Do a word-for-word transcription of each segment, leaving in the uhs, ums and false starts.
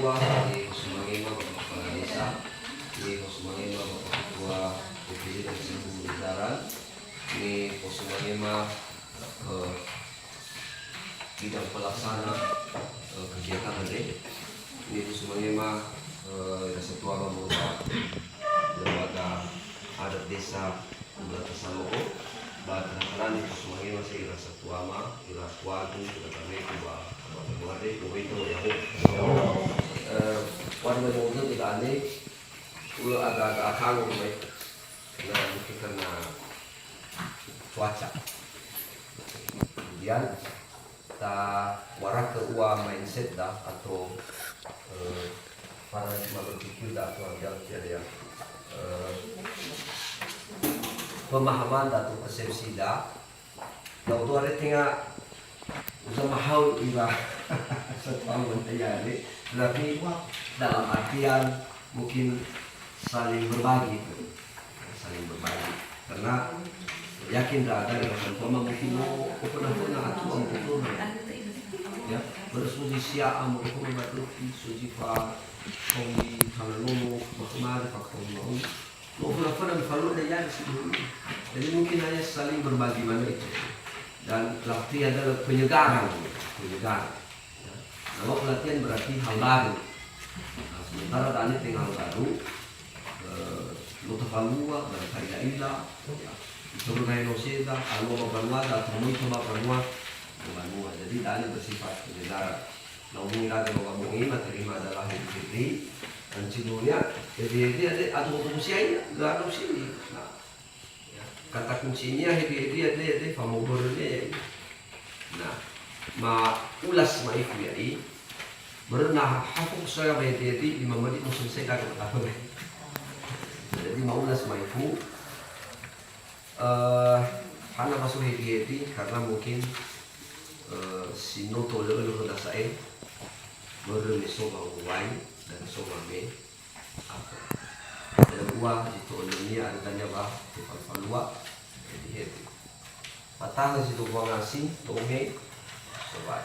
Nifosumange ma Bapak Kepala Desa, nifosumange ma Bapak Ketua D P D dan seluruh jajaran, nifosumange ma, eh, bidang pelaksana, eh, kegiatan andre, nifosumange ma, eh, ira satua ma Bapak Lembaga Adat Desa Mula Tasalo'o, ba tengah-tengah nifosumange ma ira satua ma, ira kuagu, ira kameku, ba, ba, ba, ba, ba, ba, ba, ba, ba, ba, eh, wan menonton kita ane, ulo agak-agak akango mai, na mungkin karena cuaca. Kemudian, ta waraka ua mindset da atau, eh, paradigma berpikir da atau yang tiada yang, eh, pemahaman da atau persepsi da. Ya'odo are tenga uza mahau ira satu awal tayare, tetapi dalam artian mungkin saling berbagi, saling berbagi. Karena yakin ndra'aga ira satua ma mungkin no oföna-föna atu am oföna. Ya, börö so zi sia'a mo oföna ba döfi, so zi fa kawi tana nono, ba kemari fa kawi mau. No oföna-föna mifalua da ya di situ. Jadi mungkin hanya saling berbagi mana itu. Dan latihan adalah penyegaran, penyegaran. Ya. Kalau pelatihan berarti hal baru. Nah, sementara da'e tenga hal baru, eh, no tafalua, barangkali ya'ila, ya. Itörö nahe no seda, alua ba mbanua, da atau moi to ba mbanua, ba mbanua. Jadi da'e bersifat penyegaran. Na umungi raga ba wabongi, na terima adalah hedi-hedi. Dan sidunia, hedi-hedi ada, atau konsumsi air, nggak ada sini. Nah, Ya, kata kuncinya hedi-hedi ade, ade, famobor ne. Nah, ma ulas ma'ifu ya'i. Börö na hafo saya ba hedi-hedi, lima menit mau selesai, dah kata. Jadi ma ulas ma'ifu. Eh, hana masuk hedi-hedi karena mungkin, eh, si no to'ölö-ölö khöda sa'ae. Börö me so wa'owai dan so wame. Apa? Ada buah itu olonia ada tanya bah, tefal falua, jadi hebu. Patahö si tu buang nasi, tohe, sobat.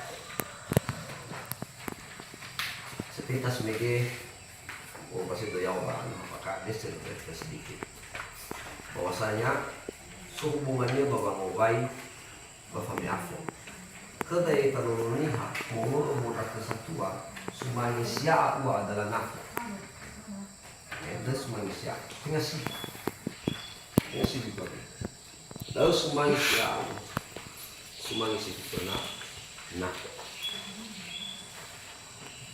Sepintas mege, oh, pasti tu yawa, apakah ada cerita sedikit. Bahwasanya, sehubungannya bahwa ngobai, ba fame'afo. Khöda ya'ita Nono Niha, molo'ö mbondra'ö satua, sumange sia'a ua adalah nafo. Eh, lö sumange sia'a. Tenga sibi. Tenga sibi baru. Lalu sumange sia'a ua. Sumange sibi föna, nafo.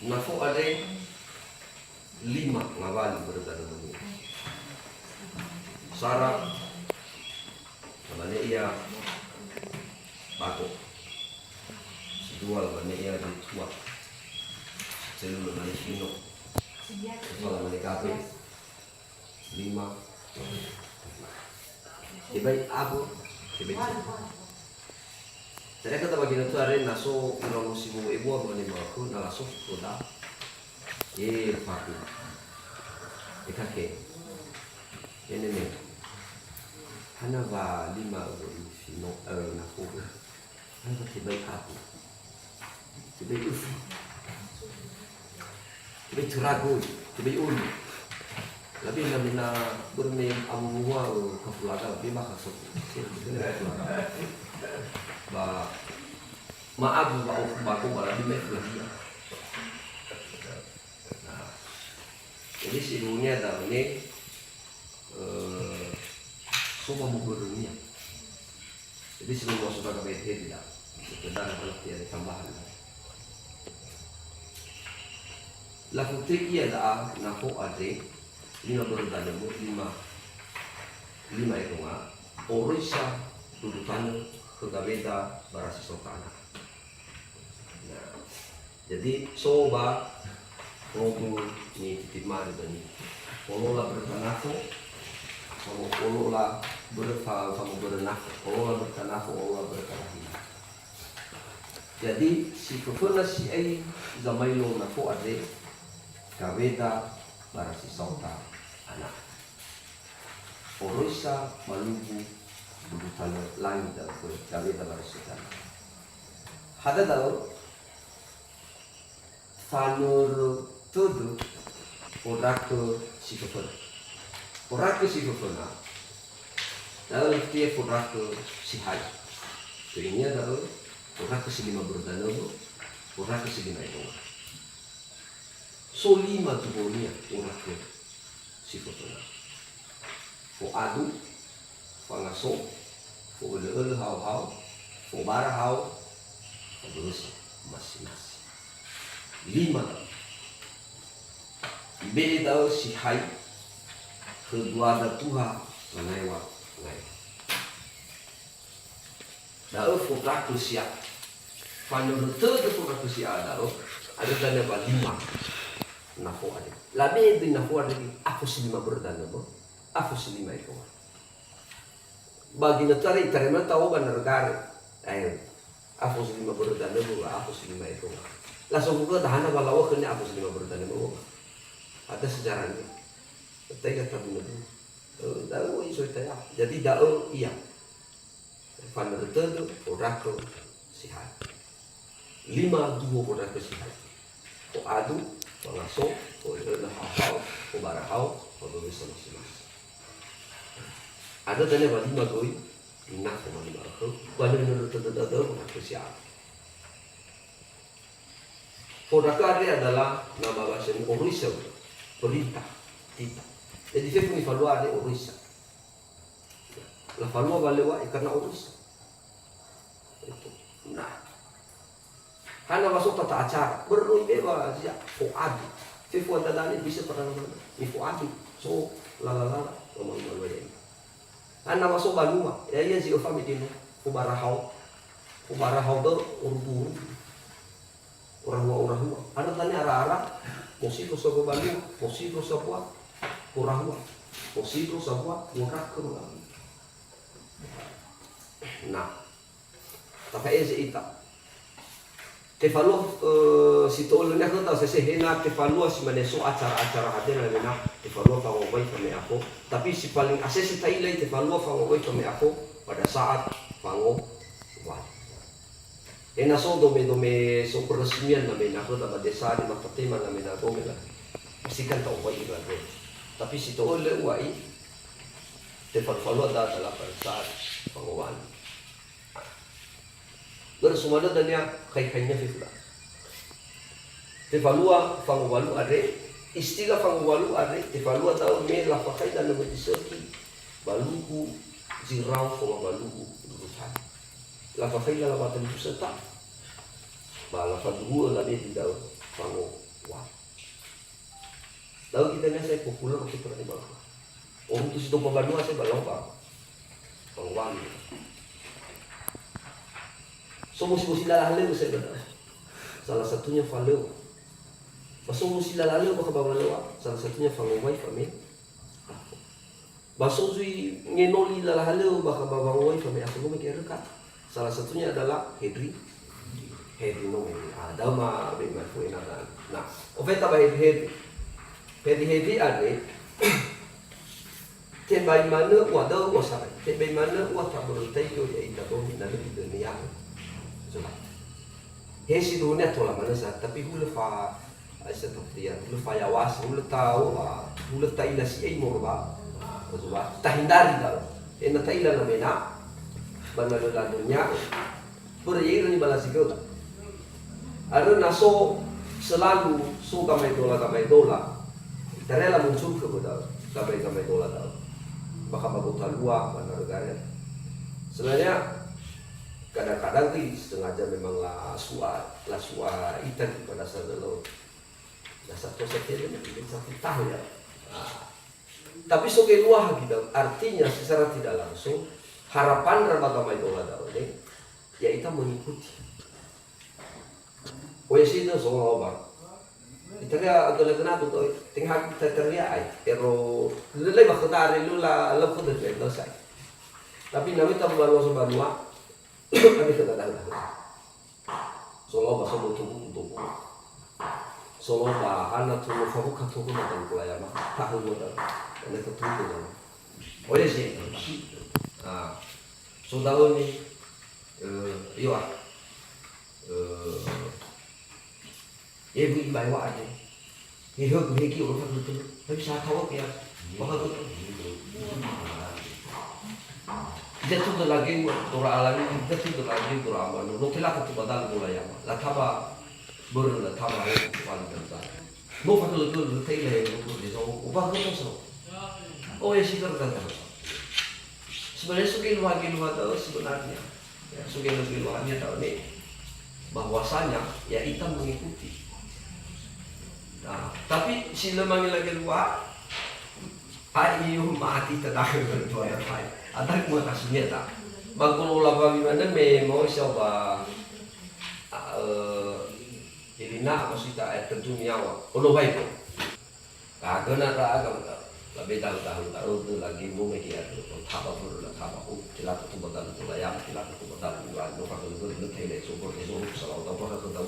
Nafo ade lima ngawali börö danö nono. Sara, lamane ia bago. Sidua lamane ia dutua. Selu lamane fino. Sefala lamane gabe. Lima. Tebai abu, tebai cina. Jadi kata bagi natu are na so ira musim ebua mane mako na laso foda. E paku. E kake. Ene ne. Hana wa lima euro fino, eh, na fogo. Hana wa tebai abu. Tebai ufu. Tebai turago, tebai ulu. Labe na mina börö me amu mua, eh, kafulaga, labe maka so. Kafulaga. Ba, ma'abu ba ofu bago ba labe me fulagia. Nah, jadi seluruhnya dalamnya, eh, so famobörönia. Jadi sebelum masuk ke B T P tidak, sekedar kalau tiada tambahan. Lafotöi ia da'a nafo andre, lima börö danömö, lima, lima eronga, oroisa dudu tanö khö gaweda barasi so tana. Nah, jadi, so ba rogo ni titip mari bani. Olola börö tanafo, olo-, olola börö fa-, famobörö nafo, olola börö tanafo, olola börö tanafo. Jadi, si föföna si'ai zamailo nafo andre, gaweda barasi saota ana. Oroisa malugu dudu tanö langi da'ö gaweda barasi saota ana. Hada da'ö, Fanörö Tödö fondrakö si föföna. Fondrakö si föföna, da'ö lafiti fondrakö si hai. Töinia da'ö fondrakö si lima börö danömö, fondrakö si lima edonga. So lima duhonia fondrakö si föföna. Fo'adu, fangaso, fo'ölö'ölö haohao, fobara hao, fabörösa masi-masi. Lima da'ö. Ibe'e da'ö si hai khö duada tuha ngaewa-ngaewa. Da'ö fondrakö sia'a. Fanörö tödö fondrakö sia'a da'ö, andrö dania ba lima nafo andre. Labe'e döi nafo andre, afo si lima börö danömö, afo si lima edonga. Ba ginötö andre itarema tao ba narögare. Ae, afo si lima börö danömö, ba afo si lima edonga. Lasofu khöda hana wa lawö khönia afo si lima börö danömö, ba. Ada sejarahnya. Taiga tabunö-bunö. Eh, da'ö isoita ya. Jadi da'ö ia. Fanörö tödö fondrakö si hai. Lima duho fondrakö si hai. Fo'adu, fangaso, fo'ölö'ölö haohao, fobara hao, fabörösa masi-masi. Andrö dania wa lima göi, nafo ma lima khö, wa nörö tödö da'ö fondrakö sia'a. Fondrakö andre adalah nama bahasa Indonesia, perintah, titah. Jadi fefu nifalua andre oroisa. Lafalua wa lö wa'e karena oroisa. Itu. Nah. Hana wa so tata acara. Börö no ibe'e wa zia fo'adu. Fefu andrö dania bisa pernah mana. Nifo'adu. So lala-lala. Wa malu-malu ya. Hana wa so banua. Ya, ia zi öfa medino. Fobara hao. Fobara hao da'ö orubu-orubu. Orahua-orahua. Andrö dania ara-ara, mosindro sambua banua, mosindro sambua orahua, mosindro sambua fondrakö mangawuli. Nah, tafa'eze ita. Tefalua, eh, si to'ölönia khöta sese, he na tefalua si mane so acara-acara hadia na, me na tefalua fangowai fame'afo. Tapi si paling asese ta'ila i tefalua fangowai fame'afo pada saat fangowali. He na so dome-dome so peresmian na me na khöda ba desa, di mafatema na me na dome la. Pasti kan ta'owai ira dome. Tapi si to'ölö uwa'i, tefalua-falua da dalapan saat fangowali. Börö sumanö dania khai-khainia fefu da. Tefalua fangowalu andre, istilah fangowalu andre, tefalua da'ö me lafakhai danö möi sökhi, balugu zirau khöma balugu lulutan. Lafakhai lala watandusa ta, ba lafaduhu'ö lamedi da'ö fangowalu. Da'ö kita nia sai populer waktu pernah di bawah. Orang tu si dompa banua sai ba laopa. Fangowalu. So mosi-mosi lala halöŵö sai ba da'ö. Salah satunya falöŵa. Ba so mosi lala halöŵö bakha ba falöŵa, salah satunya fangowai fame. Ba so zui ngenoli lala halöŵö bakha ba wangowai fame'afo no mege röka. Salah satunya adalah Hedri. Hedri no mege. Ah, da'ö ma be ma fu enakan. Nah, ofeta ba Hedri, Hedri. Hedri, Hedri andre, tebai manö ua da'ö ua sarai. Tebai manö ua tabörötaigö ya'ita domi na lö idönia. Coba. He sindruhunia tola manö sa, tapi hulö fa Aisyah Tafrian, hulö fayawasi, hulö taoa, hulö ta'ila si'ai moroi ba, ba, tahindari da'ö. Ena'ö ta'ila namena, ba na lö ladönia, börö ya'ira nibalasigöda. Andrö na so selalu so gamaedola-gamaedola, itaria lamunculkö ba da'ö, gamae-gamaedola da'ö. Bakha ba Gotalua, ba Narögare. Sebenarnya, kadang-kadang gih sengaja memang lasu'a, lasu'a ita gih pada saat dulu. Nah, satu sekali ini satu tahun ya. Nah, tapi so geluaha gitu, artinya secara tidak langsung harapan ra ba gamaedola da'ö ne, ya'ita mengikuti. Oya si itu so ba. Italia agala kenapa tu? Tengah kita teriak ai. Ero lelai ba kota ari lu la lau kota tu ero sai. Tapi nawi tamu banua so banua, kami kena dah dah. Solo ba sobo tubu tubu. Solo ba hana tubu fabu katubu na tan kula yama. Tahu gua tahu. Ene katubu na. Oya si. Ah. So da'ö ni, eh, iyo ah. Eh, ye bu imbai wa aja. He högö, he gio, lo fagötö. Tapi sa tahu ya. Wah, högö. Jatuh de lagi, dora alami, jatuh de lagi, dora amanu. Lo telaka tu badal bola ya. La taba, ber la taba, ho, tu paling dan. No fagötö, le tei le, no, de so, upa götö so. Oh, ya, sih, kerja, kerja. Sebenarnya, so geluha-geluha tahu sebenarnya. Ya, so geluha-geluhanya tahu ni. Bahwasanya, ya, ita mengikuti. Nah, tapi si lö mangila geluha, ai, iu mati ta dahö tuan hai. Ada mua kasunya ta. Ba golola ba mi mana me mau coba, eh, irina apa sih ta air terjun nyawa. Ono baik. Kagöna ndra'aga, labe dahö-dahö, da'ö lagi no mege atu, taba börö la taba, oh, telaka tu badal tu la yam, telaka tu badal tu la, no kagöna börö, no tele, so börö, so börö, salah, tau börö, tau.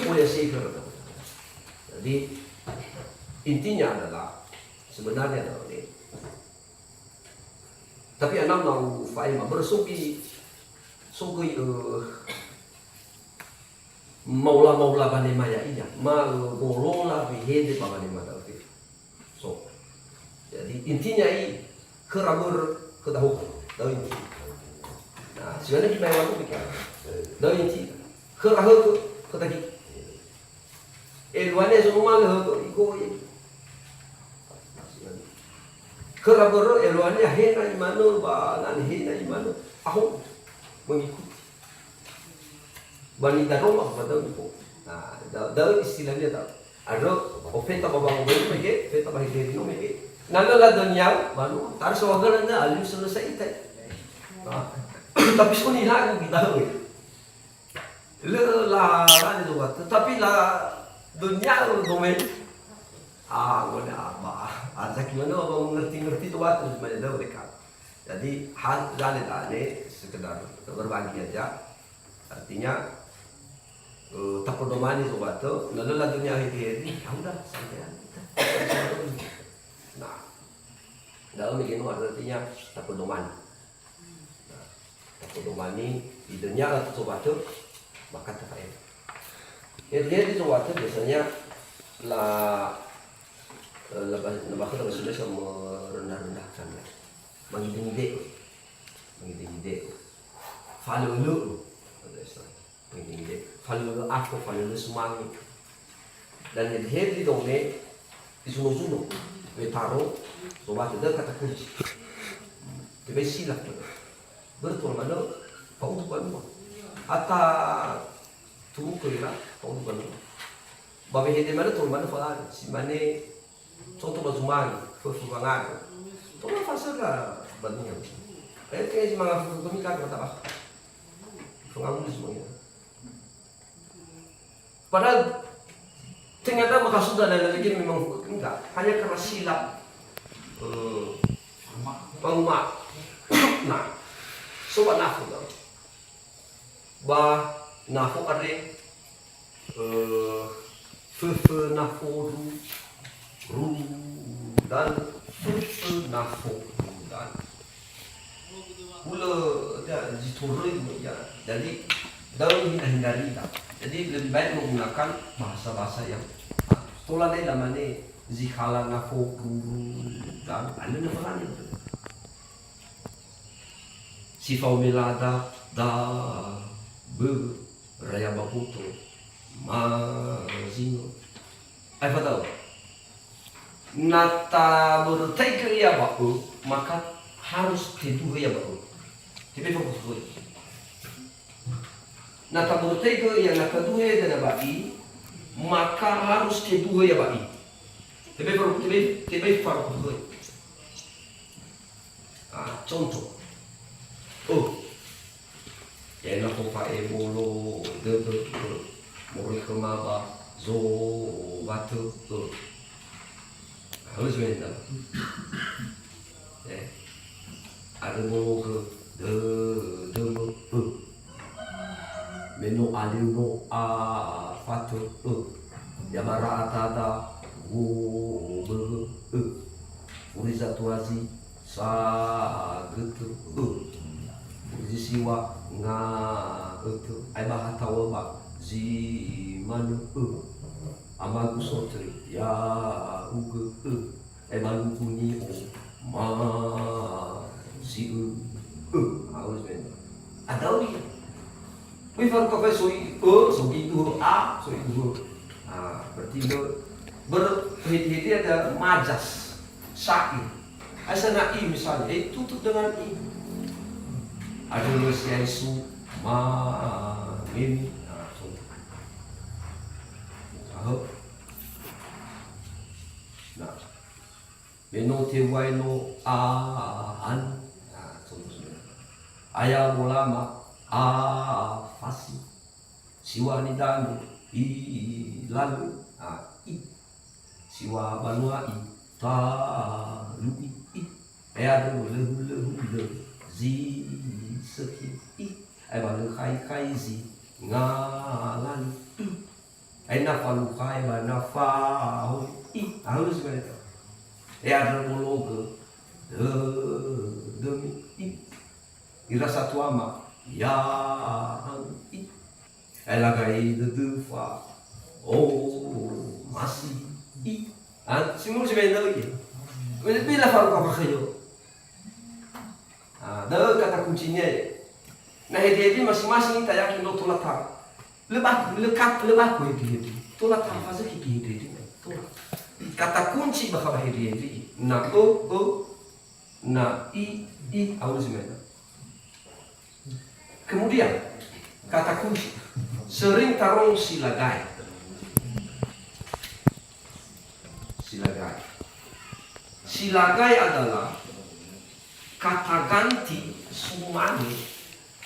Oh, ya, sih, börö, tau. Jadi, intinya adalah, sebenarnya adalah ini. Tapi anam nau faema, börö sogi, sogöi, eh, maula-maula wanema ya'ia, ma, eh, golola wehede ba wanema da'ö fefu. So, jadi intinya i, khöra börö, khöda hoku. Da'ö inti. Nah, siwane ki bae walu bikira. Da'ö inti. Khöra högö, khöda gi. Eluane so numalö högö, iko ye. Khöra börö, eluane hena imanö, ba nane hena imanö. Aho, mengikuti. Ba nidaroma ba da'ö nifo'ö. Nah, da-, da'ö istilahnya da'ö. Andrö, ofeta ba bango baru mege, ofeta ba hede no mege. Na lö la döniau, ba no, tarso wagöna na, alui selesai ita. Nah, tapi so nilagu kita, eh. Lö la, la ni doa, tetapi la döniau domen. Ah, ngone apa? Ah, zaki mana apa mengerti-ngerti tu waktu sebenarnya dah mereka. Jadi, hal dane-dane sekedar berbagi aja. Artinya, eh, tapedomani sobatö, na lö la döniau hedi-hedi, ya udah, santai aja. Nah, da'ö mege no artinya tapedomani. Nah, tapedomani, idönia la sobatö, maka tafaewa. Hedi-hedi sobatö biasanya la, eh, la ba-, la bakha la sudah sama rendah-rendahkan lah. Mangide-ngide. Mangide-ngide. Falölö. Mangide-ngide. Falölö ako, falölö sumange. Dan hedi-hedi done, isuno-suno. Wetaro, sobatö, dökha takunci. Tebai silap. Börö tola manö, fa'udu banua. Hatta turukö ira, fa'udu banua. Ba wehede manö tola manö falali. Si mane, conto ba zumangi, föfö wangandrö. Tola fasöra banua. Kayak kayak si manga föfö kami kan kata bah. Fengangulu semuanya. Padahal ternyata makasuda dan lagi memang enggak. Hanya karena silap, eh, penguma. Nah, sobat nafo, ba nafo are, eh, föfö nafo ru, ru dan föfö nafo ru dan. Hulö, ya, zi toröi mo ia. Jadi, da'ö hindari-hindari ita. Jadi, lebih baik menggunakan bahasa-bahasa yang, ah, tola dai lamane zi khala nafo ru, ru dan, alö na falani. Si fao melada, da, bö, raya ba boto, ma, zingo. Aefa da'ö. Na tabörötaigö ia ba ö, maka harus teduhö ia ba ö. Tebai fakutuhöi. Na tabörötaigö ia, na taduhö ia dania ba i, maka harus teduhö ia ba i. Tebai faru-, tebai, tebai fakutuhöi. Ah, contoh. Oh. Ena'ö fa'ebolo dödö, ö, moroi khöma ba zo watö, ö. Halös wenda. Eh. Andrö bolo khö dödö, ö. Me no alio no afatö, ö. Ya mara'a tada wo bögö, ö. Uri zatuazi sagötö, ö. Zi siwa nga'ötö, ae ba hatawö ba zi manö, ö. Amagu sotri, ya'ugö, ö. Emalugu ni'o, ma, si, ö, ö. Haus men. Adawi. Wi faru kafe soi, ö, soi duhö, a, soi duhö. Ah, berarti bö-, ber-, he-, he-, dia ada majas, syair. Asal na i misalnya, eh, tutup dengan i. Ada nulis yaisu, ma, mim. Nah, contoh. Tahu? Nah. Me no tebai no a, an. Nah, contoh sudah. Aya molama, a, fasi. Siŵa nidanö, i, lalö, a, i. Siŵa banua, i, talu'i, i. Ea dö, lö, hulö, hulö, zi, sökhi, i. Ae ba lö, khai, khai, zi, nga, lalö, i. Ae na falukhai ba na faholi, i. Ahölö si maneta. Ea dö, bologö, dö, dömi, i. Ira satuama, ya, i. Ai lagai dödöfa. Oh, masih. I. Ah, simul si main lagi. Bila faru apa kayo. Ah, dah kata kuncinya ya. Nah, hedi-hedi masing-masing kita yakin lo tola ta. Lebah, lekat, lebah ku hedi-hedi. Tola ta fazeki hedi-hedi. Tola. Kata kunci bakal hedi-hedi. Na, ö, ö. Na, i, i, aun si main. Kemudian, kata kunci, sering tarong silagai. Silagai. Silagai adalah kata ganti sumange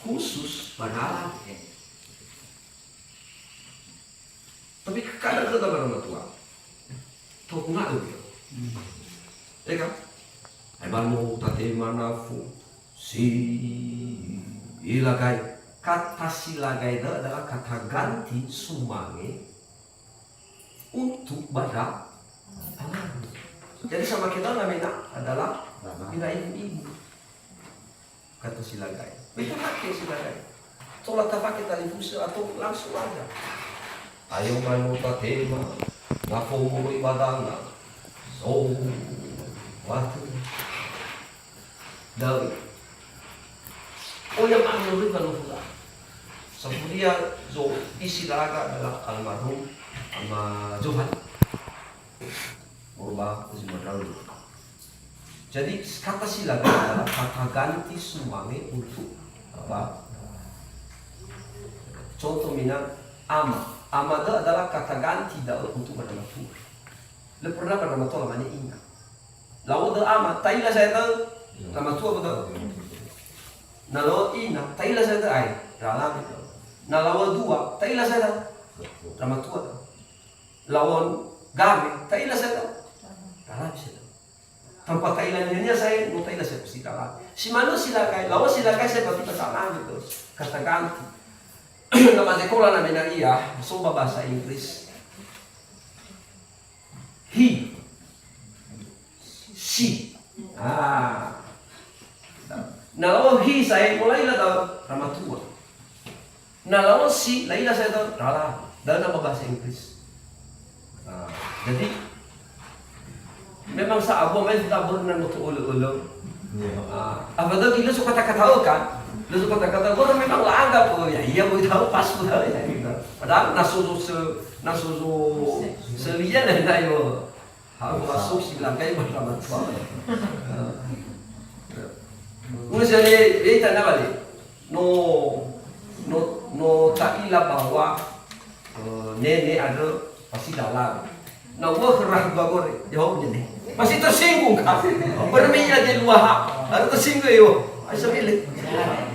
khusus ba dalam. Tapi kadang-kadang ada orang tua. Tau kuna tu dia. Ya kan? Ai ba no tatema nafo si ilagai. Kata silagai itu adalah kata ganti sumange untuk ba dalam. Jadi sama kita namanya adalah ira ibu-ibu. Kata silagai. Itu pakai silagai. Tola tafake talifusö atau langsung aja. Ayo ba no tatema, nafo moroi ba danga. So, watu. Dawi. Oh ya, Pak, moroi ba no fula. Safuria zo isi daraga adalah almarhum Ama Johan. Moroi ba zi madrau. Jadi, kata silagai adalah kata ganti sumange untuk apa? Contoh mina ama. Ama itu adalah kata ganti da'ö untuk ba dramaturg. Lö pernah ba dramaturg lamane ina. Lawö da'ö ama, ta'ila saya da'ö dramaturg apa da'ö? Na lawö ina, ta'ila saya da'ö ai, drama gitu. Na lawö dua, ta'ila saya da'ö dramaturg da'ö. Lawö gawe, ta'ila saya da'ö. Dalabi saya da'ö. Tanpa ta'ila niha-niha saya, no ta'ila saya pasti dalabi. Si manö silagai, lawö silagai saya berarti bahasa Arab itu. Kata ganti. Na mazekola namanya ia, so ba bahasa Inggris. He. She. Ah. Na lawö he saya, no la'ila da'ö dramaturg. Na lawö she, la'ila saya da'ö, dalabi. Da'ö na ba bahasa Inggris. Ah, jadi, memang sa abu mai kita börö na no to'ölö-ölö. Iya. Ah, apa da'ö lö so kata-kata kan? Lö so kata-kata börö memang la'anggap, oh, ya, iya, böi da'ö, pas, böi da'ö, ya, gitu. Padahal na so, so, se-, na so, so, selia na, na, yo. Harus masuk silagai ba dramaturg. Udah saya le, le tanya balik. No, no, no ta'ila bahwa, eh, nene ada pasti dalam. Na wah ragu bagore, jawabnya nih. Masih tersinggung kan? Bermain aja dua hak, ada tersinggung yo. Asal ini,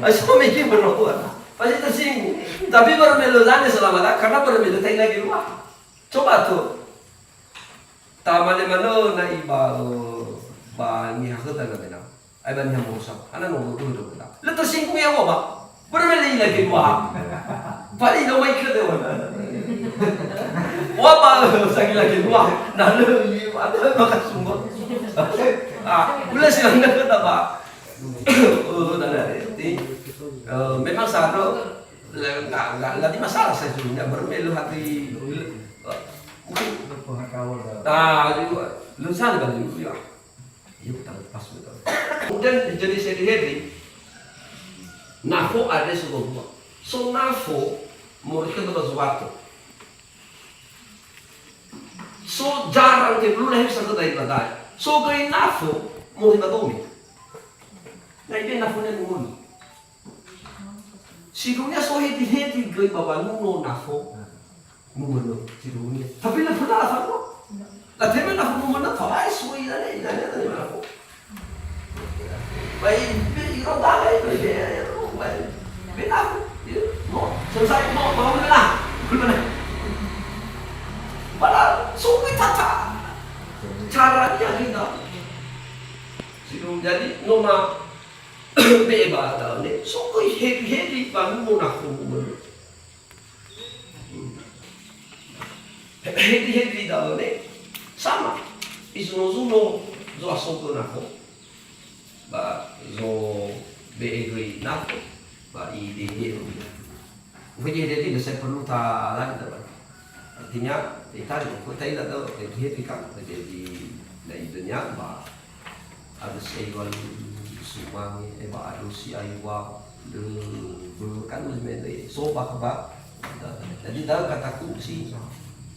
asal mikir berapa? Pasti tersinggung. Tapi bermain lo lane selama dah, karena bermain lo ta'ila lagi dua. Coba tuh. Tamane manö na'i ba, ba niha khöda namena. Ai ba niha moroi sa. Ana no do do da. Lö tersinggung ya, Pak. Börö me lö ilage dua. Paling no mai khöda wa. Wa ba, sa ilage dua. Na lö li, ada maka sumber. Ah, udah silang khöda, Pak. Oh, na, na, ti. Eh, memang sa do, la, la, la, la di masalah saya suruhnya, börö me lö hati, Apa hakawa dah? Ah, itu, lun sana kan itu, ya. Iya, betul, pas betul. Kemudian jadi sehari-hari, nafo ada sudah dua. So nafo, moroi khöda ba zowato. So jarang ke belum lahir satu dari badai. So göi nafo, moroi ba dome. Na ibe nafo ne mumuni. Sindruhunia so hedi-hedi göi ba wanuno nafo. Mumönö sindruhunia. Tapi lö pernah nafo. Latema nafo mumönö, tawae soi ira ne, ira ne, ira ne nafo. Bai, be, ira dala, be, be, be, be nafo. Ya, no, selesai, no, mau mana? Mana? Padahal, so göi tata. Caranya kita. Sindruhu, jadi, no ma, be'e ba da'ö ne, so göi hedi-hedi wanuno nafo mumönö. Hedi-hedi da'ö ne, sama. Izuno-zuno zo'asogö nafo, ba zobe'e göi nafo, ba idehede. Ufaigi hedi-hedi, nggak saya perlu ta lagi, ta lagi. Artinya, ita juga, kita tidak tahu, hedi-hedi kan, jadi, dari dunia, ba Ado si'ai wa lö sumange, eh, ba ado si'ai wa lö bö'ö, kan uzi mendroi. So ba, ba, jadi dalam kata kunci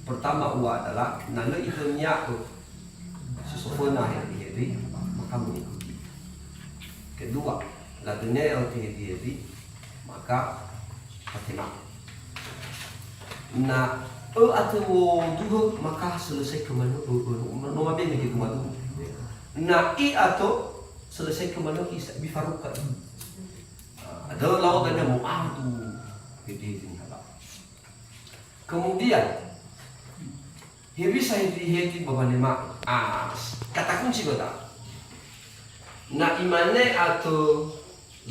pertama ua adalah, na lö idönia'ö si so föna hedi-hedi, maka mengikuti. Kedua, la dönia'ö hedi-hedi, maka fatena'ö. Na ö atö woduhö, maka selesai ke manö, ö, ö, no, no mabenge ke dumadua. Na i atö, selesai ke manö, isa, bifaruka. Ah, ada lao tanya mau adu, hedi-hedi ni hala. Kemudian, hewisa hedi-hedi ba wanema. Ah, kata kunci göta. Na imane atö,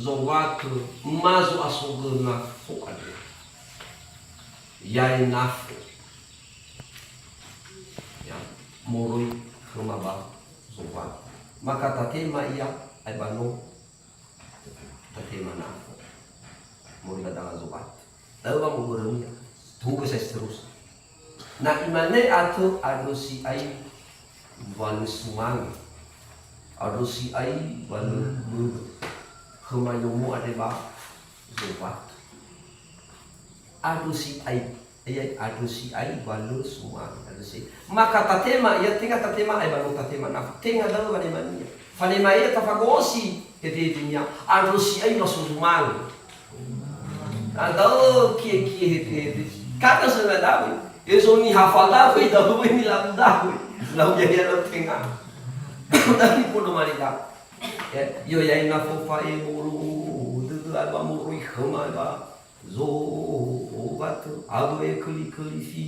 zowatö, ma zo'asogö nafo andre. Yae nafo. Ya, moroi khöma ba zowatö. Maka tatema ia, ae ba no tatema nafo. Moroi ba danga zowatö. Da'ö ba mobörönia. Tunggu saya seterusnya. Na imane atö andrö si'ai wa lö sumange. Andrö si'ai wa lö bö'ö. Khöma yomo andre ba zowatö. Andrö si'ai. Iya, andrö si'ai wa lö sumange. Andrö si'ai. Maka tatema, ia tenga tatema ae ba no tatema nafo. Tenga da'ö wanemania. Fanema ia tafagosi hedi-hedinia. Andrö si'ai wa so sumange. Andrö kie-kie hedi-hedi. Kata sena Dawi. Ezo ni hafal Dawi, Dawi ni lagu Dawi. Lau yahya lau tenga. Dawi podo mari Dawi. Ya, yo yaina fofa'e moro, dödö alba moroi khöma ba zowatö, awö e köli-köli fi,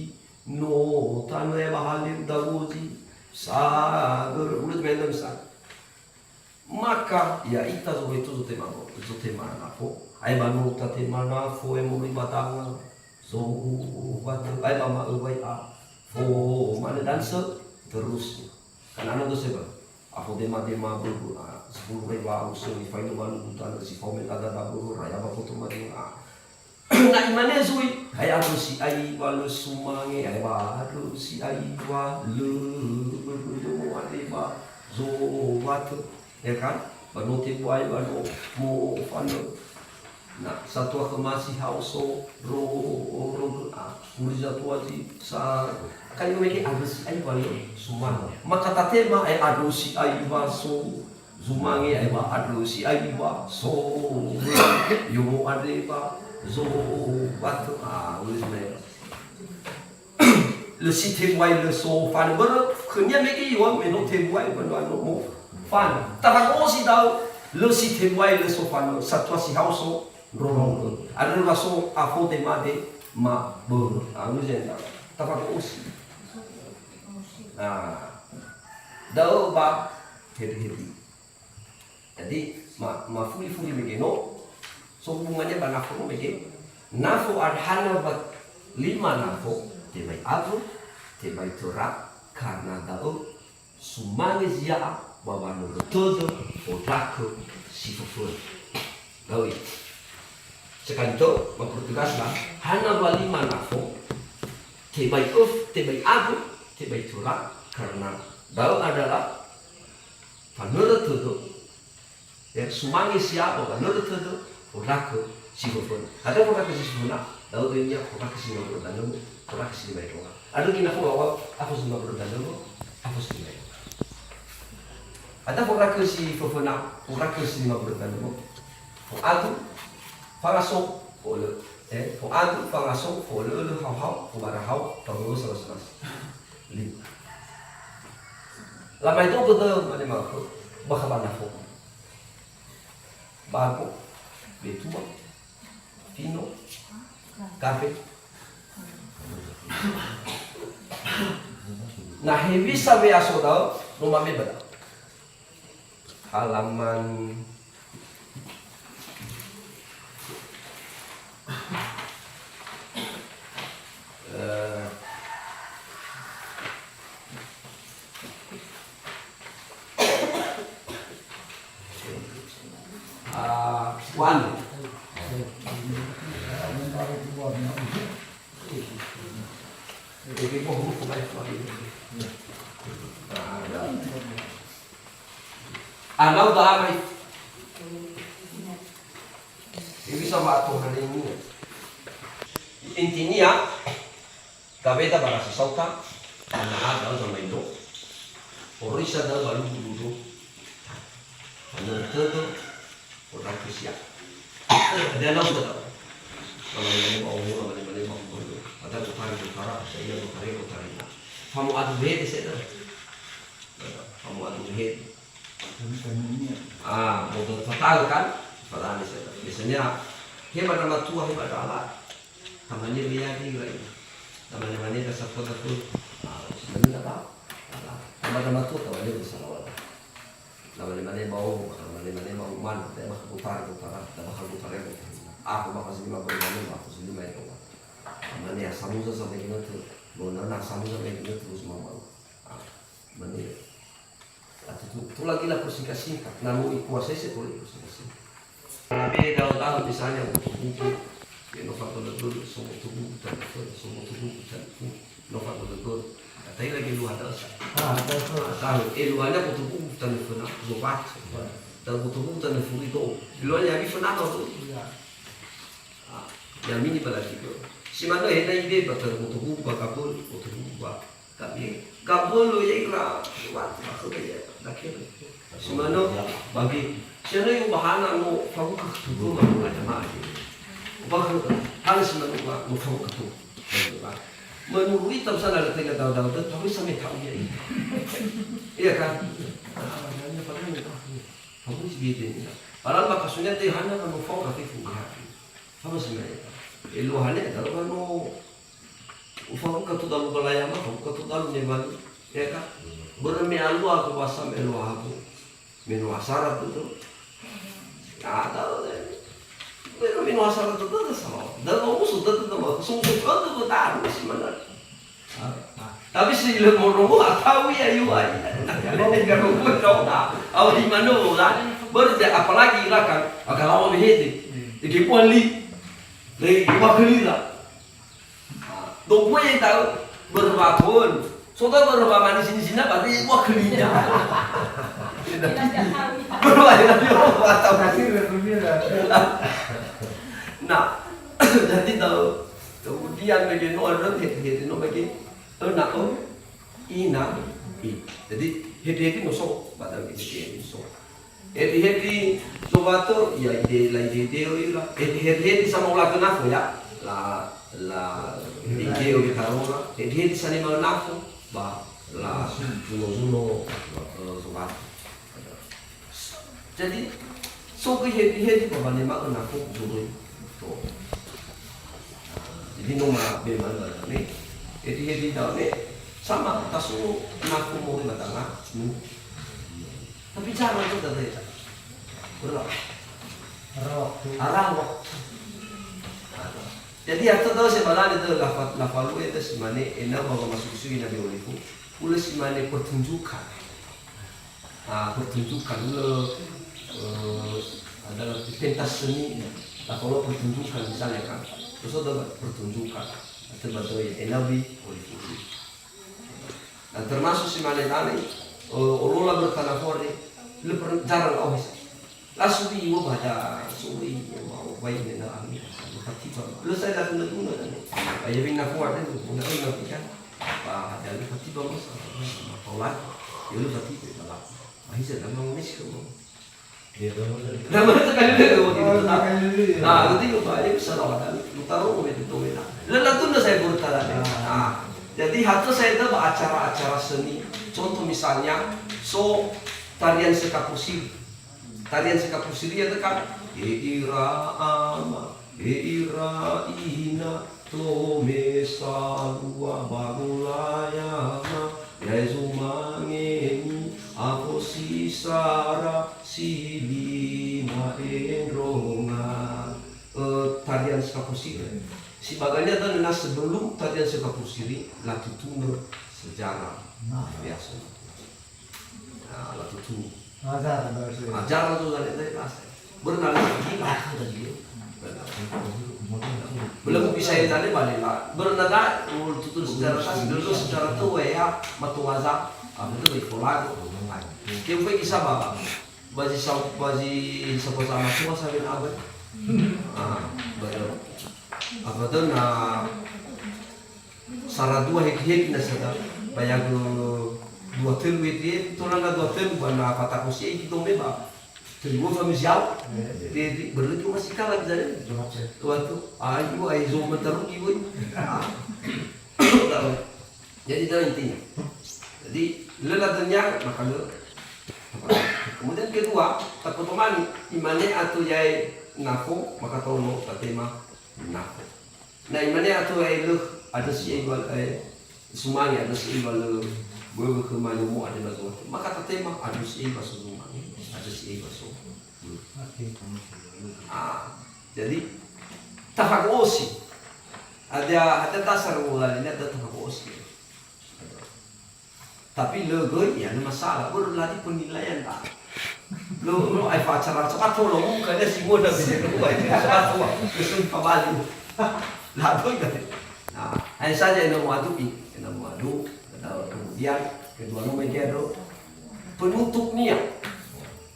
no tanö e ba halö dawozi, sagörö, ulö mendem sa. Maka, ya'ita zoheto zotema, zotema nafo, ae ba no tatema nafo, e moroi ba danga, zowatö, ae ba ma'ö wai a, fo, mane dan seterusnya. Kan ana dose ba. Afo dema-dema bö'ö a, sepuluh roi wa'u söngi faino walu guta nö si fao me dada bö'ö raya ba poto madinga a. Na imane zui, hai andrö si'ai wa lö sumange, hai wa andrö si'ai wa lö bö'ö yomo andre ba zowatö. Ya kan? Ba no tebuai, ba no mofanö. Na, satua khöma si hao so, ro, ro, ro, a, muri zatua zi, sa, kan io mege andrö si'ai wa lö sumange. Maka tatema, e, andrö si'ai wa so, zumange, e, wa andrö si'ai wa so, yomo andre ba zowatö, a, uli zuma. Lö si tebuai lö so fanö. Börö khönia mege iŵa'ö me no tebuai ba no, no mofanö. Tafago'osi da'ö, lö si tebuai lö so fanö. Satua si hao so, ndrorogö. Andrö wa so afo dema dema bö'ö. Anu zenda. Tafago'osi. Nah. Da'ö ba hedi-hedi. Jadi, ma-, mafuli-fuli mege no, so hubungannya ba nafo no mege. Nafo ar-, hana wa lima nafo, tebai awö, tebai töra, karna da'ö sumange zia'a ba wanörö tödö, fondrakö si föföna. Da'ö ia. Sekali to, mempertegaslah, hana wa lima nafo, Tebai öf, tebai agu, tebai töra, karena da'ö adalah fanörö tödö, ya, sumange siaba ba nörö tödö, fondrakö si föföna. Hadia fondrakö si föföna, da'ö döinia fondrakö si lima börö danömö, fondrakö si lima edronga. Andrö ginafo awal, afo si lima börö danömö, afo si lima edronga. Hadia fondrakö si föföna, fondrakö si lima börö danömö. Fo'agu, fangasong, fo'ölö. Eh, fo'agu, fangasong, fo'ölö'ölö, haohao, fobarahao, fangowusa, wasa-wasi. Lima. Lamaedo'ö dödö mane ma'ökhö, bakha ba nafo. Bago, betua, fino, gafe. Na hewisa we'aso da'ö, no mame ba da'ö. Halaman, eh, ah, one. Anau da'ö mai. Ini bisa waktu hari ini. Intinya, gaweda barasi sauta, ana'a da'ö zamaedo'ö. Orisa da'ö ba lugu dudu. Ana'a tödö, Fondrakö sia. Dia nau sudah tahu. Kalau yang mau orang mana mana mau perlu. Ada kotari kotara, saya kotari kotari. Kamu adu hede saya dah. Kamu adu hede. Ah, mau tahu kan? Padahal saya. Biasanya hebat nama tua, hebat alat. Tamane meyadi lain. Tamane-mane dasar kota pun. Ah, sebenarnya tak apa. Tamane-mane tu tamane besar awal. Tamane-mane bau, tamane-mane bau man, da bakha gutara-gutara, da bakha gutara-gutara. Aku bakha sini mah berani, aku sini main kau. Tamane ya samuza sampai gini tu. Lo nana samuza sampai gini terus mau mau. Ah, mane. Atau tu, tu lagi lah persingkat-singkat. Namun ikuasai saya boleh persingkat-singkat. Tapi daun-daun misalnya buku-buku, ya, no fato dodol, somo tubuh, bukan, somo tubuh, bukan, no fato dodol. Katai lagi luar dah, Ustaz. Ah, betul. Ah, tahu. Eh, luarnya buku-buku, bukan, bukan, bukan. Dan buku-buku, bukan, bukan itu. Luarnya habis, pernah tahu tu? Iya. Ah, yang mini pada tiga. Si mana hendak ide, bukan, buku-buku, bukan, bukan, buku-buku, bukan. Tapi gabolo ya ira, wa, maksudnya ya, dakhe. Semano bagi, semano yung bahana no fabuka tugu ma ada ma. Bahana, hana semano wa, no fabuka tu. Menurut ita misalnya ada tengah daun-daun tu, tapi sampai tahu ya ini. Iya kan? Ah, hanya padahal ni tahu. Kamu sih gitu ya. Padahal makasudnya teh hanya kan no fabuka tu. Apa sebenarnya? Elu hanya kalau kan no Ufabuka tu dalu balayama, fabuka tu dalu nebalu. Ya ka? Börö me alua aku basa me alua aku. Me no asara tu tu. Ya, tahu deh. Börö me no asara tu tu, tu sama. Dan mau musuh tu tu sama. Sungguh tu tu, tu tahu sih mana. Tapi si le moro tahu ya, yu ai. Kalau tidak mau tahu, tahu di mana, kan? Börö deh, apalagi ira kan, agak lama behete. Iki puan li. Lagi dua kali lah. Dobu ya tahu berbatun. Soda berba manis ini sini, berarti wah kelinya. Berba ya, berba tahu. Nah, jadi tahu kemudian bagi no ada hete-hete no bagi, eh, nak, oh, ina, i. Jadi hete-hete no so, batal hete-hete no so. Hedi-hedi sowato, ya ide la ide-ideo ira. Hedi-hedi sama ula kenafo ya. La, la ide-ideo di tarora. Hedi-hedi sani mau nafo, ba la zuno-zuno, eh, sowato. Jadi, so gui hedi-hedi ba bane ma nafo zurui. To. Jadi no ma be ma ne. Hedi-hedi daun ne sama tasu nafo mori batanga. Tapi cara itu tadi. Berapa? Arah waktu. Arah waktu. Jadi, atau tahu saya malah itu lafal, lafal itu si mane, enam bahwa masuk sui Nabi Olifu. Uleh si mane pertunjukan. Ah, pertunjukan. Uleh, eh, ada pentas seni. Nah, kalau pertunjukan misalnya kan. Terus ada pertunjukan. Sebetulnya, ena'ö bi, oli furi. Dan termasuk si mane tadi, eh, olola bertanah fore, le per-, jarang au hisa. Langsung di iwa baca, suri, mau baik ni na ami, berkatiba. Lu saya dah tunda-tunda tadi. Ayah bin Nafwa tadi, tunda-tunda kan. Bah, ada lu katiba mas, mau lagi. Ya lu katiba, malah. Ahi saya dah mau miskin. Nama sekali dulu, gitu. Nah, gitu, Pak. Jadi, bisa tahu, kan? Mutaro, gitu, nah. Lala tunda saya bertanya. Nah, jadi, hatu saya itu acara-acara seni. Contoh misalnya, so tarian sekapusiri. Tarian sekapusiri itu kan, e ira ama, e ira ina, tome salua ba golayama, yae zomangemi, afo si sara, si lima endronga. Eh, tarian sekapusiri. Si bagania dan na sebelum tarian sekapusiri, latutunö sejarah. Nah, biasa. Nah, latutunö. Ajar, bahasa. Ajar tu dari, dari bahasa. Berenang lagi lah, aku tadi. Belum bisa ya tadi balik lah. Berenang dah, oh, tutur sejarah tas, dulu sejarah tu, ya, matu ajar. Ah, betul, baik, pola tu. Kempe kisah, Bapak. Bazi sa-, bazi sa-, sama tua, sa bin abad. Ah, betul. Apa tu, nah, Sara dua hekti-hekti na sada, bayagö dua tölu hekti-hekti, tola na dua tölu ba na fatakosi ei kitombe ba. Tölu fa misiau. Jadi, berarti masih kalah bisa jadi. Waktu, ayo, ayo, zo mentarugi, woi. Ah. Jadi, itu intinya. Jadi, lö ladönia, maka lö. Kemudian kedua, takotomani, imane atö yae nafo, maka tono tatema nafo. Na imane atö elö, ada si ei wal-, eh, sumange ada si ei wal-, böwö khöma yomo ada ba zo'atö. Maka tatema ada si ei ba so sumange, ada si ei ba so. Ah, jadi tafago'osi. Ada, ada dasar mulai ini ada tafago'osi. Tapi lö göi, ya, na masalah. Baru lagi penilaian, Pak. Lo, lo, ai pacaran, so, atau lo, bukan dia si modal bisa kedua, itu, so, atau, wah, kesun pabali. Lah, göi, kan? Nah, hanya saja yang mau adu, ih, yang mau adu, kemudian, kedua nomor dia, do, penutup niat.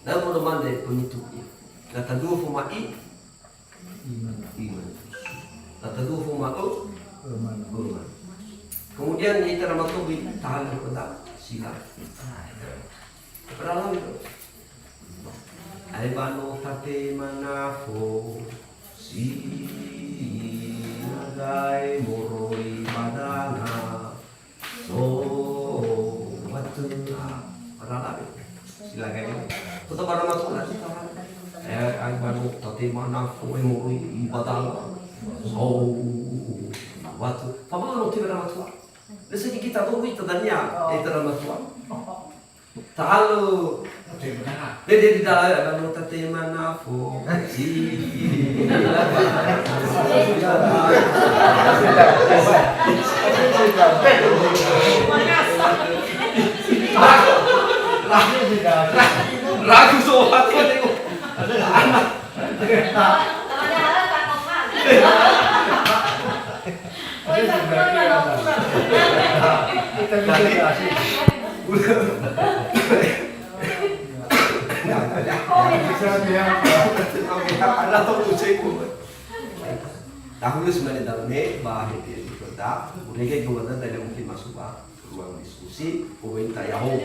Dan mau mande penutup niat. Kata dua pemain, Iman. Iman. Atau dua pemain. Iman. Iman. Kemudian ita nama tu bi tahan kepada sila. Peralatan itu. Ai bano tate manafo. Sila gae moroi badanga. So, watö, ah, pada lagi. Silakan. Tetap ada masuk lagi. Eh, ai bano tate manafo, eh, moroi ibadah. So, watö. Kamu lo tidak ada masuk. Lesi kita baru itu tanya, eh, tidak ada masuk. Talu. Dede di dalam, kalau tatema nafo. Ragu, ragu, ragu soal apa nih? Anak. Dahulu sebenarnya dalam ne, bah, itu, itu, dah. Udah kayak gimana tadi mungkin masuk, bah. Ruang diskusi, pemerintah Yahoo.